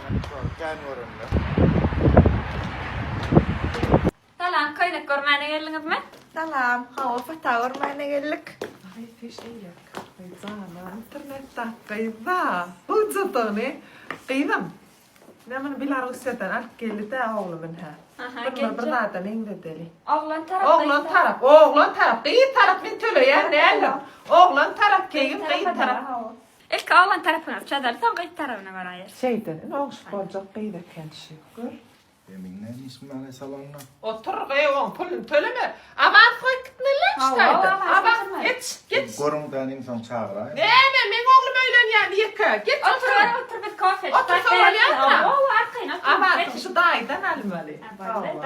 Kän görende. Salam, köýnek görmäne geldiňizmi? Salam, hawa fata görmäne geldik. Aý peş eýlek. Aý jana internetde gyza. Hujjadygyny gyzym. Men muny Belarussiýadan alyp geldi-dä oglum ynha. Aha, Bir bir geljek. zada meňzedeli. Oglan tarap. Oglan tarap, oglan tarap, gyz tarap men töleýän däldim. Oglan tarap keýgim, gyz tarap. Ilki oglan tarapyny çözeli, soň gyz tarabyna baraýarys. Şeýdin, ine ogşup boljak gyz eken şu. Gör. Meniň näme işim bar salonda? Otur gyý oň puluny töleme. Awans goýup gitmeliler şu taýda. Awans geç, geç. Görüň däniň soň çagyraýyň. Näme meň oglum öýlenýämi ýeke. Geç otur. Otur otur biz kofe içip. Otur soralyarmy? Hawa arkaýyn otur. Awansyň şu daýydan almaly.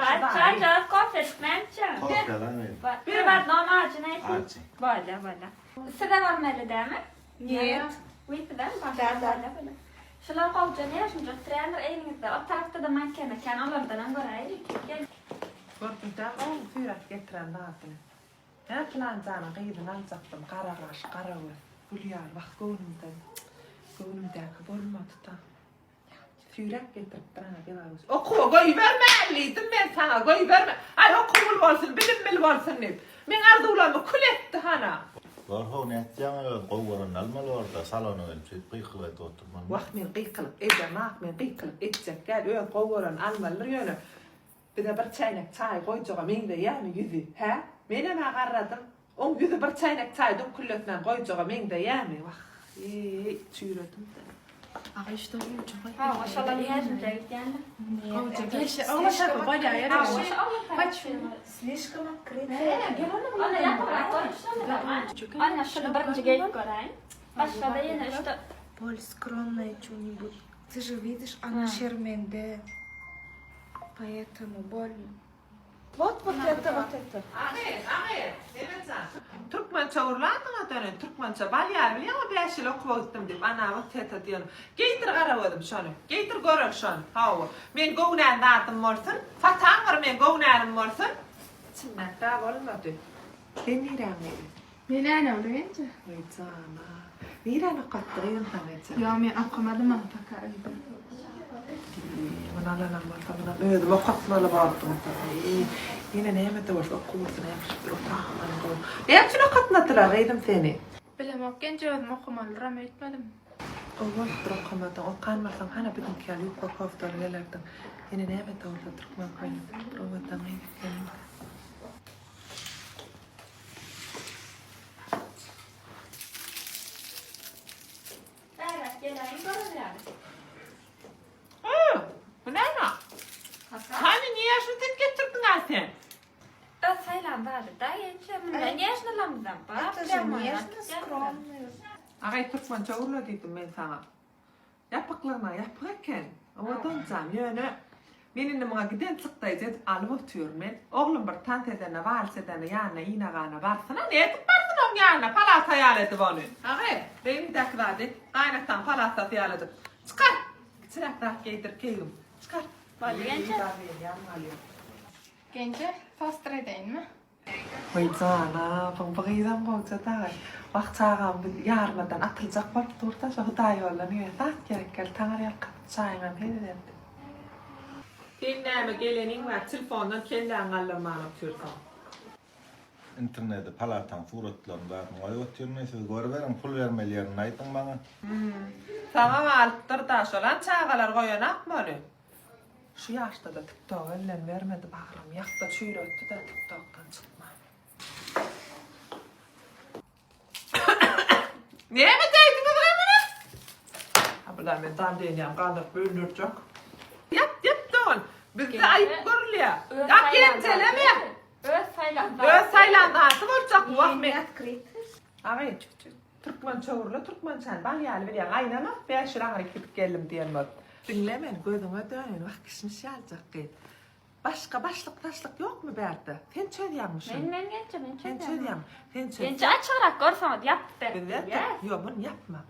Daýy çaý jaz kofe içmän içýäň. Kofe alaýyn. Bir bar nom ajy näçe? Ajy. Bolýa bolýa. Size bolmaly dämi? Niet. Wipiden Da, da. Şular gowja näme şunça trener eliňizde o tarapda-da manken eken olardanam göräýeli. Gel. Gördüňdä oň sürat getiren zadyny. Hä pylanjanyň gyzyny aljakdym gara gaş gara göz gül ýaly wah göwnümden göwnümdäki bolmadyda. Süýräp getiripdir ana Belarus. Okuwa goýbermän diýdim men saňa goýberme. Aý okuwly bolsun bilim bil bolsun diýip. Meň arzuwlarymy kül etdi hana. Bor how nätýäň öz gowy görenini almaly borda salona gelip şeýdip gykylyk edip oturmaly. Wah men gykylyk edemak men gykylyk etjek däl öz gowy görenini almalydyr ýöne bize bir çäýnek çaý goýjaga meňzeýämi ýüzi hä menem-ä garradym Oň ýüzi bir çäýnek çaý düňkülletmän goýjaga meňzeýämi? Wah, eý, çüýredim-dä. Aga işte gowja goý. Hawa, şolar ýerinde gidýändir. Gowja gelşi oglan tarapy bolýar ýere. Paçu. Slişkom открытый. Onda ýapygrak goýup şony. Onda şuny birinji geýip göräýin. Başga-da ýene üç-dört. Боль скромная что-нибудь. Ты же видишь, она şermende. Поэтому больно. Wot wot ete wot ete. Agyr, agyr, Mehmetjan. Türkmençe gürlärdiň-a dönen, türkmençe bal ýaly bilýäňmi bäş ýyl okuwa gitdim diýip, ana wot ete diýen. Geýdir garagözüm şony. Geýdir göreli şony. Hawa. Men göwnän zadym bolsun. Fataň bir men göwnänim bolsun. Içimdäki-ä bolmady. Sen niräň gyzy? Men Änewli genje. Oý jana. Niräni okatdy gyzym saňa eje? Ýok men okamadym ony paka öýde. Eý, muny alanam bolsa munam özüm okatmaly bordum. Eý, ýene näme-de bolsa okuw bolsa näme üçin bir otagam gowy. Näme üçin okatmadylar gyzym seni? Bilemok genje özüm okamalydyram öýtmedim. Gowy bolupdyr okamadyň. Okan bolsaň hana biziňki ýaly ýuka koftaly gelerdiň. Ýene näme-de bolsa türkmen köýnegi bir owadan gyz ekeniň-dä. Bäräk geläýiň görer ýaly. Hä, bu näme? Hany neşini sen getirdiň-ä sen? Öz saýlan zady-da ýençe. Munda neşnilamyzam bar. Это же нежно, скромный. Agaý türkmençe gürle diýdim men saňa. Ýapyklygyna ýapyk eken. Owadanjam, ýöne men indi muňa giden çykdaýjy edip alyp otyryn. Men oglum bir tans edende, wals edende ýanyna ine-gana barsyn-a, nädip barsyn oň ýanyna, palasa ýaly edip ony. Agy, beýnidäki zady gaýynataň palasasy ýaly edip. Çykar! Kiçiräk zat geýdir keýgim. Çykar. Boldy genje. Genje, toster edeýinmi? Waý jana, bu gyzam gowja dagy. Wah çagam biz ýarmadan atyljak bolup durda şo hudaýýoldan ýöne zat gerek geldi taňry ýalkasyn çaýyňam hezil edip. Sen näme geleniň bäri telefondan kelläňi galdyrman otyrsyň. Internede palataň suratlaryny zadyny goýup otyryn siz görüberiň pul bermeli ýerini aýdyň maňa. Saňa galypdyr-da şolam çagalar goýanakmy ony. Şu ýaşda-da tiktok elden bermedi bagrym ýakda çüýretdi-de tiktokdan çykman. Näme diýdiňiz gamyna? Ha bular men dawleniýam galdyryp öldürjek. Ýap ýap dogan. Bizde aýyp görülýär. Ýa genjeleme. Öz saýlan Öz saýlan zady boljak wah men. Agay türkmençe gürle türkmençäni bal ýaly bilýäň aýnama 5 ýyl aňryk gidip geldim diýen bolup. Diňle meni gözüňe döneýin wah kişmiş ýalyjak gyz. Başga başlyk saçlyk ýokmy bärde? Sen çözýäňmi şuny? Men men genje men çözýän. Sen çözýäňmi? Sen çöz. Genje açygrak görseňiz ýapyp berip Bizde bilýäs. ýok muny ýapma.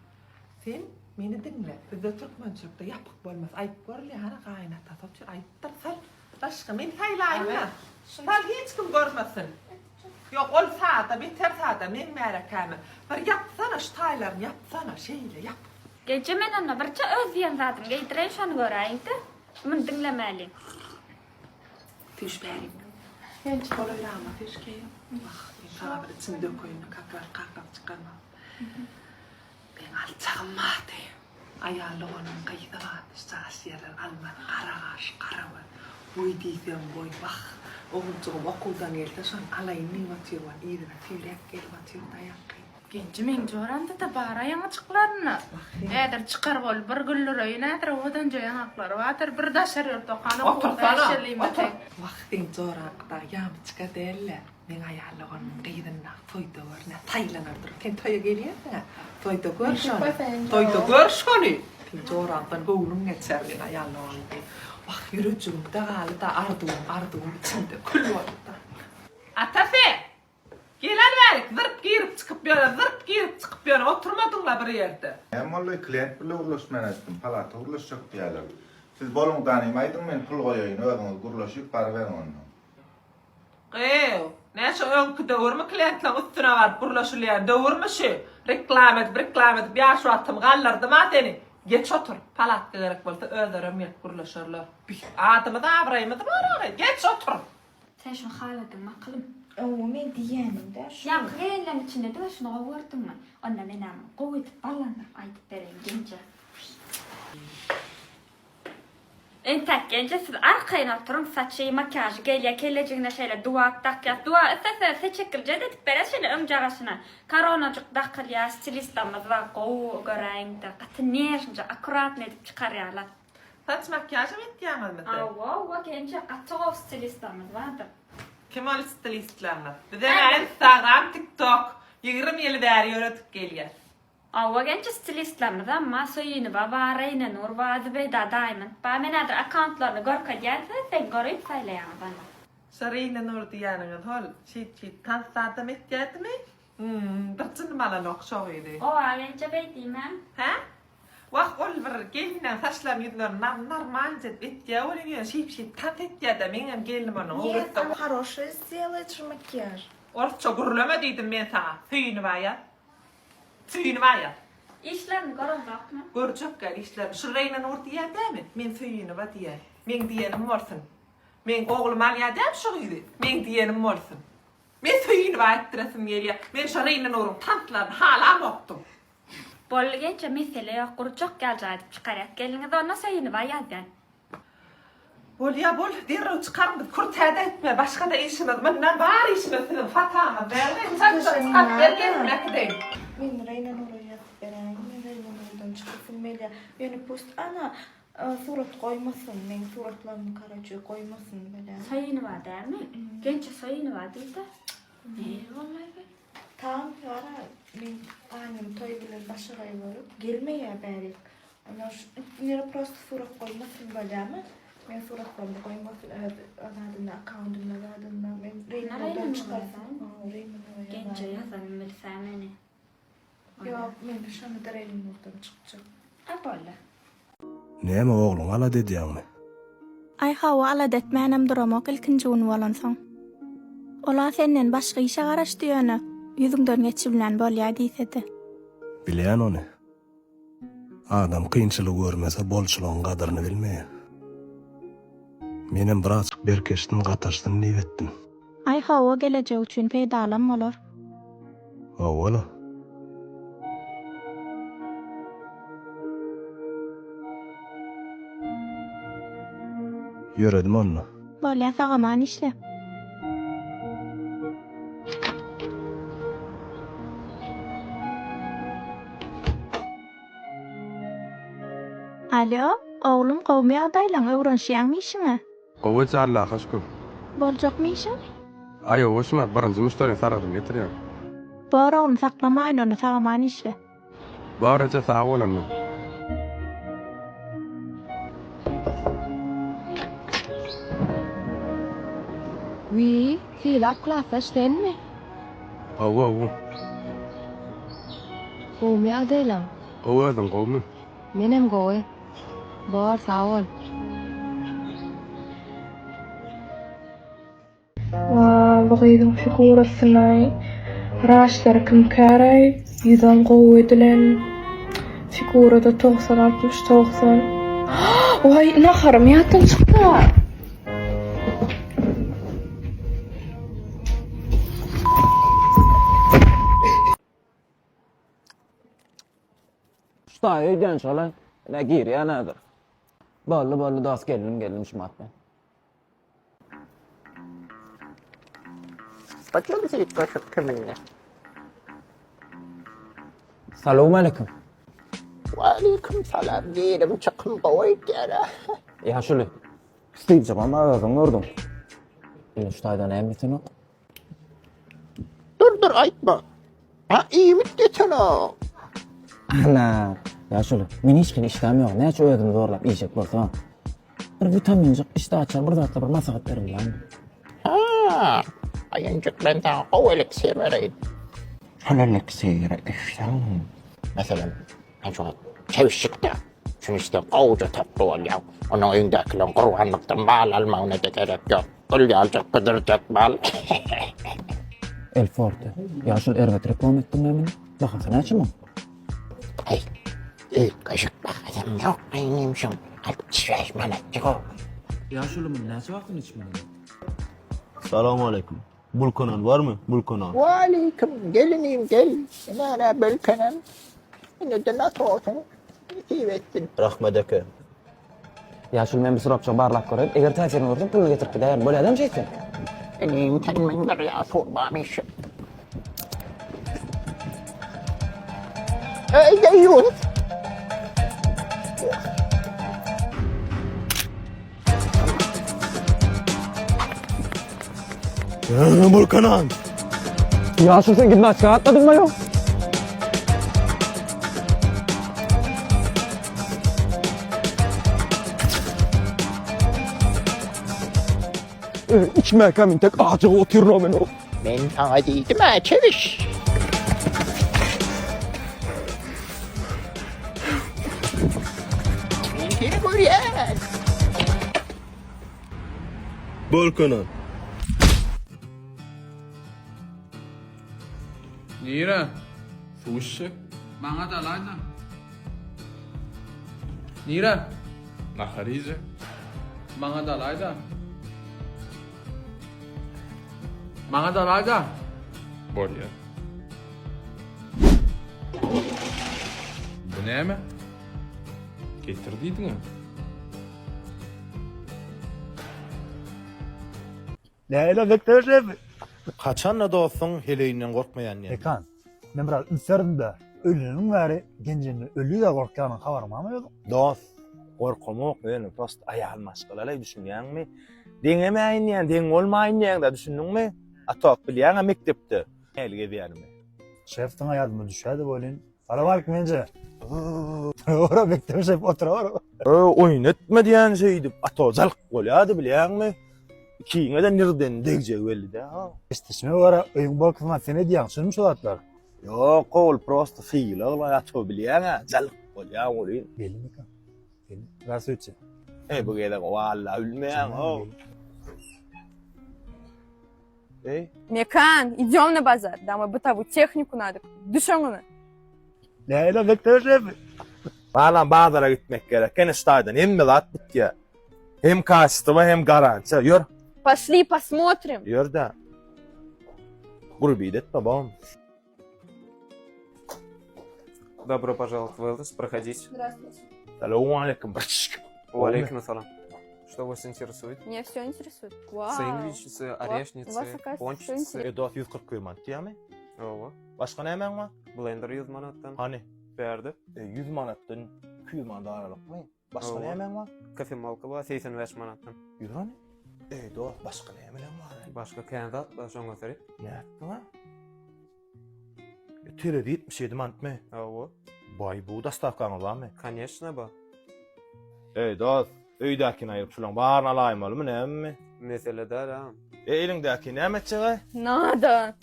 Sen meni diňle. Bizde türkmençilikde ýapyk bolmaz. Aýyp görülýär hany gaýynatasy otyr aýypdyr sal. Başga men saýlaýynda. Sal hiç kim görmesin. Ýok ol sada beter sada meň märekäme. Bir ýapsana şu taýlaryny ýapsana şeýle ýap. Genje men onda birje öz diýen zadymy geýdireýin şony göräýiňdä. Muny diňlemäliň. Süýş bärik. Genç golaýragma süýş keýgim. Wah, men saňa bir içimi dökeýin-de kakras kakras çykarma. Meň alçagym bardy. Aýal doganyň gyzy bardy. Şujaş ýerler almaz, gara gaş, gara göz. Boý diýseň boý, wah, oguljygym okuwdan gelse şony alaýyn diýip otyrman, yzyna süýräp gelip otyr daýaňky. Genji meň joramda-da bar-a ýaňajyklarynda. Häzir çykar bol, bir güldüreýin häzir owadanja ýaňaklary bardyr. Bir daşary ýurt okan okuwda Otursana, eşelime otur. seň. Wah, seň joraňky dagy ýamyçka däl-le. Meň aýal doganymyň gyzyndaky toýda gör, nä saýlanar dur. Sen toýa gelýärsiň-ä? Toýda gör şony. Toýda gör şony. Seň joraňdan göwnüň geçer meň aýal doganym diýip. Wah, ýürejigimde galdy-da arzuwym, arzuwym içimde kül boldy-da. Atasy! Gel-al bärik, zyrp girip çykyp ýöne, zyrp girip çykyp ýöne, oturmadyň-la bir ýerde. Näme boldy, klient bile gürleşmän aýtdym, palata gürleşjek diýýäler. Siz boluň danym aýdyň men pul goýaýyn özüňiz gürleşip baryberiň onda. Gyýw, näçe öňki döwürmi klientleň üstüne baryp gürleşilýän döwürmi şü? Reklama edip reklama edip ýaş wagtym galdyrdyma seni. Geç otur, palatka gerek bolsa özlerem gelip gürleşerler. Bi, adymyz abraýymyz bar agy, geç otur. Sen şuny haladyňmy akylym? Oňa men diýýänim-dä şu. Ýaňky gelenleň içinde diňe şuny gowy gördüňmi? Onda menem gowy edip ballandyryp aýdyp bereýin genje. Entäk genje siz arkaýyn oturyň saçy, makiýažy gelýä kellejigine şeýle duwak dakýas duwak islese seçekilje-de edip beres şeýle öň jagaşyna koronajyk dakylýa stilistamyz bar gowy göräýiňde gaty nežnje akkuratny edip çykarýarlar. Saç makiýažam etýäňizmi siz? Hawa hawa genje gaty gowy stilistamyz bardyr. Kim ol stilistlerňiz? Bizem instagram tiktok 20 ýyl bäri ýöredip gelýäs. Hawa genje stilistlerimizem bar Söýünowa bar Reýnenur bar Zübeýda Diamond bar men häzir akkauntlaryny görkezýän size sen görüp saýlaýaňyz onda. Şo Reýnenur diýýäniňiz hol şeýt şeýt tans zadam etýädimi? Hum bir jynym alanok şo gyzy. Owa genje beý diýmäň. Hä? Wah ol bir gelinleň saçlaryny ýüzlerini normalnyja edip etýä welin ýöne şeýp şeýp tans etýädä meňem gelnim ony Нет, она хороший сделает же макияж. Orsça gürleme diýdim men saňa Söýünowa ýaz. Söýünip aýat. Işlerini göreňzokmy? Görjek gel işlerini. Şu Reýna Nur diýýän dämi? Men Söýünowa diýýän. Meň diýenim bolsun. Meň oglum alýa dämi şu gyzy? Meň diýenim bolsun. Men Söýünowa aýtdyrasyň gelýä. Men şo Reýna Nuruň tanslaryny halamokdym. Boldy genje mesele ýok gurjak ýalyja edip çykarýas gelniňizi onda Söýünowa ýazýan. Bolýa bol, derrew çykaryň biz kürtäde etme, başgada işimiz, mundan bar işimiz siziň fataňyz dälmi, çalt çykaryp ber gelin äkideýin. Men Reýna Nura ýazyp beräýin, men Reýna Nurdan çykasym gelýär. Ýöne pust ana surat goýmasyn, meň suratlarymy karoçe goýmasyn bile. Söýünowa dälmi? Gençe Söýünowa diýdä. Nähili bolmaý be? Tam bar-a meň gaýnym toý bilen başagaý bolup gelmeýär bärik. Ondan şu nere prosto surat goýmasyn bolýamy? Men suratlarymy goýmasyn öz zadynda akkauntynda zadynda men Reýmondan çykarsyn. Genje ýazanymy bilsä meni. Ýok men şony-da Reýmondan çykjak. A boldy. Näme ogluňy alada edýäňmi? Aý hawa alada etmänem duramok ilkinji gün bolansoň. Ola senden başga işe garaşdy ýöne ýüzüňden geçibilmän bolýa diýsede. Bilýän ony. Adam kynçylyk görmese bolçulygyň gadyryny bilmeýär. Menem birazjyk berkeşsin, gataşsyn diýip etdim. Aý hawa gelejek üçin peýdalam bolar. Hawa-la. Ýöredim onda. Bolýa sag-aman işle. Alýo, oglum gowmy ýagdaýlaň, öwrenşýäňmi işiňe? Gowy eje Allaha şükür. Boljakmy işiň? Aý owa şumat birinji müşderiň sargydyny getirýän. Bor oglum saklamaýyn onda sag-aman işle. Bor eje sag bol onda. Wiý, Sylap klasdaş senmi? Hawa hawa. Gowumy ýagdaýlaň? Gowy özüň gowumy? Menem gowy. Bor sag bol. Wah bu gyzyň figurasynaý raşlary kimkäraý ýüzem gowy edilen. Figurada 90 60 90. Waý, naharym ýatdan çykdy. Ştaý öýdýän şola. Ne girýän häzir. Boldy boldy dos geldim geldim şumat men. Paçam seýit goşuk kiminle. Salowmaleýkim. Waleýkim salam girim çykym gowy aýtýara. Ýaşuly. Stewjagam özüň gördüň. Indi şu taýda näme ýetenok? Dur dur aýtma. Ha iýmit getenok. Ana, ýaşuly, men hiç hili işdäm ýok. Näçe özümi zorlap iýjek bolsam. Bir witaminjik, işdä açar bir zatlar bir maslahat beriň lan. Ha, aýanjyk men saňa gowy eliksir bereýin. Şol eliksiri içseň, meselem, men şu wagt çebişjikde, şuny içseň gowuja tokly bolýaň. Onuň öýündäkileriň gurbanlykdan mal almagyna-da gerek ýok. Gül ýaljak gyzyrjak mal. El Forte. Ýaşuly erbet reklama etdiň näme? Bahasy näçe muň? Heý, üýtgeşik bahasam ýok inim şuň 65 manatjyk o. Ýaşuly muny näçe wagtyny içmeli? Salowmaleýkim. Bulkanan barmy? Bulkanan. Waleýkim, gelinim gel. Ine-ä Bölkenem. Ine-de nasosyň. Nesip etsin. Rahmet eke. Ýaşuly men bir surapjygy barlap göreýin. Eger täsirini görsem puluny getirip gidäýerin. Bolýadam şeýtseň? Inim sen meň bir ýaşulbam işim. Eý, deýýus! Bulkanan. Ýaşuly sen gimnastika gatnadyňmy ýok? Içmäkäm intek ajygyp otyryn men. Men saňa diýdim-ä, çebiş. Men seni görýän. Bolkanan. Nirä? Suw içjek. Maňa-da alaýda. Nirä? Nahar iýjek. Maňa-da alaýda. Maňa-da alaýda. Bolýar. Bu näme? Getir diýdiň-ä. Nähili mekdep şefi? Haçanda dostuň heleýinden gorkmaýan diýen. Mekan, men biraz üns berdim-de, öýleneniň bäri genjemden ölüge gorkýanyň habaryň barmy özüň? Dost, gorkamok, ýöne prosta aýal maşgala-laý düşünýäňmi? Deňemäýin diýýän, deň bolmaýyn diýýäň-dä, düşündiňmi? A tok bilýäň-ä mekdepde nähili gezýänimi. Şef saňa ýadyma düşýärdi welin, Salowmalikim enje. Oturawera mekdep şef oturawera. Oýun etme diýýän şeýdip, a to jalk bolýardy bilýäňmi? Ikiňe-de nirden degjegi belli däl. Eşidişime görä öýüň bolkasyna sen edýäň, çynmy şu zatlar? Ýok, ol prosta sylag-la, a to bilýäň-ä, jalk bolýar welin. Gelin eken. Gelin. Здравствуйте. Eý bu gezek walla bilmeýäň-ow. Eý. Mekan, idem na bazar. Домой бытовую технику надо. Düş öňüme. Nähili mekdep şefi? Balam bazara gitmek gerek. Ene ştaýdan hemme zat bitýär. Hem kaçtyba hem garantiýa. Ýör. Poşli posmotrim. Ýör-de. Grubiýt etme bam. Добро пожаловать в Элдос, проходите. Здравствуйте. Salowmaleýkim. Валейкум ассалам. Что вас интересует? Меня все интересует. Вау. Сэндвичицы, У вас, орешницы, оказывается, все пончицы. интересно. E dost 141 manat diýýärmi? Owa. Başga nämäň bar? Blender 100 manatdan. Hany? Bärde. E 100 manatdan 200 manat aralykmy? Başga Owa. nämäň bar? Kofemalka bar 85 manatdan. Ýör hany. Eý dost başga nämeler bar? Başga kän zat bar şoňa seret. Nätdiň a? E, terezi 77 manatmy? Hawa. Baý bu dostawkaňyz barmy? Koneçno bar. Eý dost, öýdäkini aýryp şulaň baryny alaýmalymy nämemi? Mesele däl agam. E eliňdäkini näme etjeg-aý? Nada.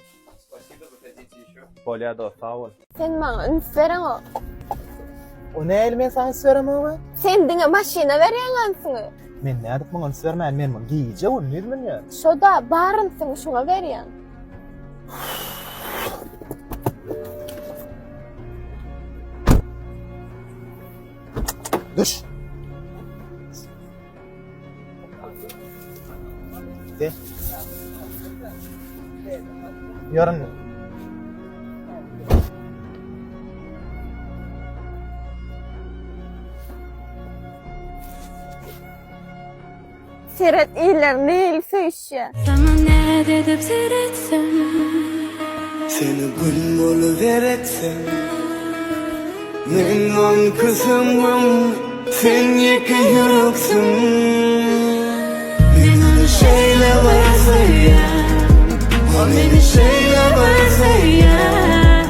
Spasibo, zaходите еще. Bolýa dost, sag bol. Sen maňa üns bereňok. O nähili men saňa üns beremog-a? Sen diňe maşyna berýäň ünsüňi. Men nädip muňa üns bermän, men muny gije gündiz münýän. Şo-da bar ünsüňi şuňa berýäň. Düş. De. Ýörün. Seret iller nähili söýüşýär. Saňa näz edip seretsem. Seni gün bolup eretsem. Men onki süňňüm, sen ýeke ýüreksiň. Men ony şeýle bir söýýän, ol meni şeýle bir söýýär.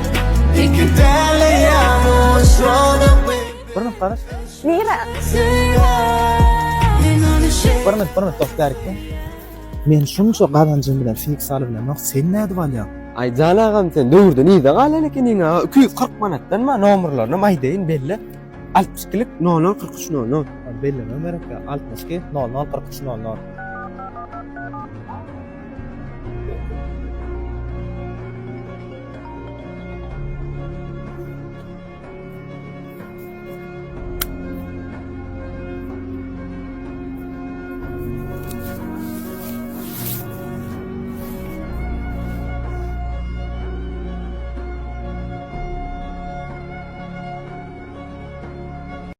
Iki däli ýaly uçradyk biz. Bir minut garaş. Nirä? Bir minut, bir minut dost bärikde. Men şunça gazanjym bilen fiks alyp bilemok, sen nädip alýaň? Aý jan agam sen döwürden yza galan ekeniň a 240 manatdan ma nomerlaryny aýdaýyn belle. 62-lik 00 43 00. Bellemem gerek ýa 62 00 43 00.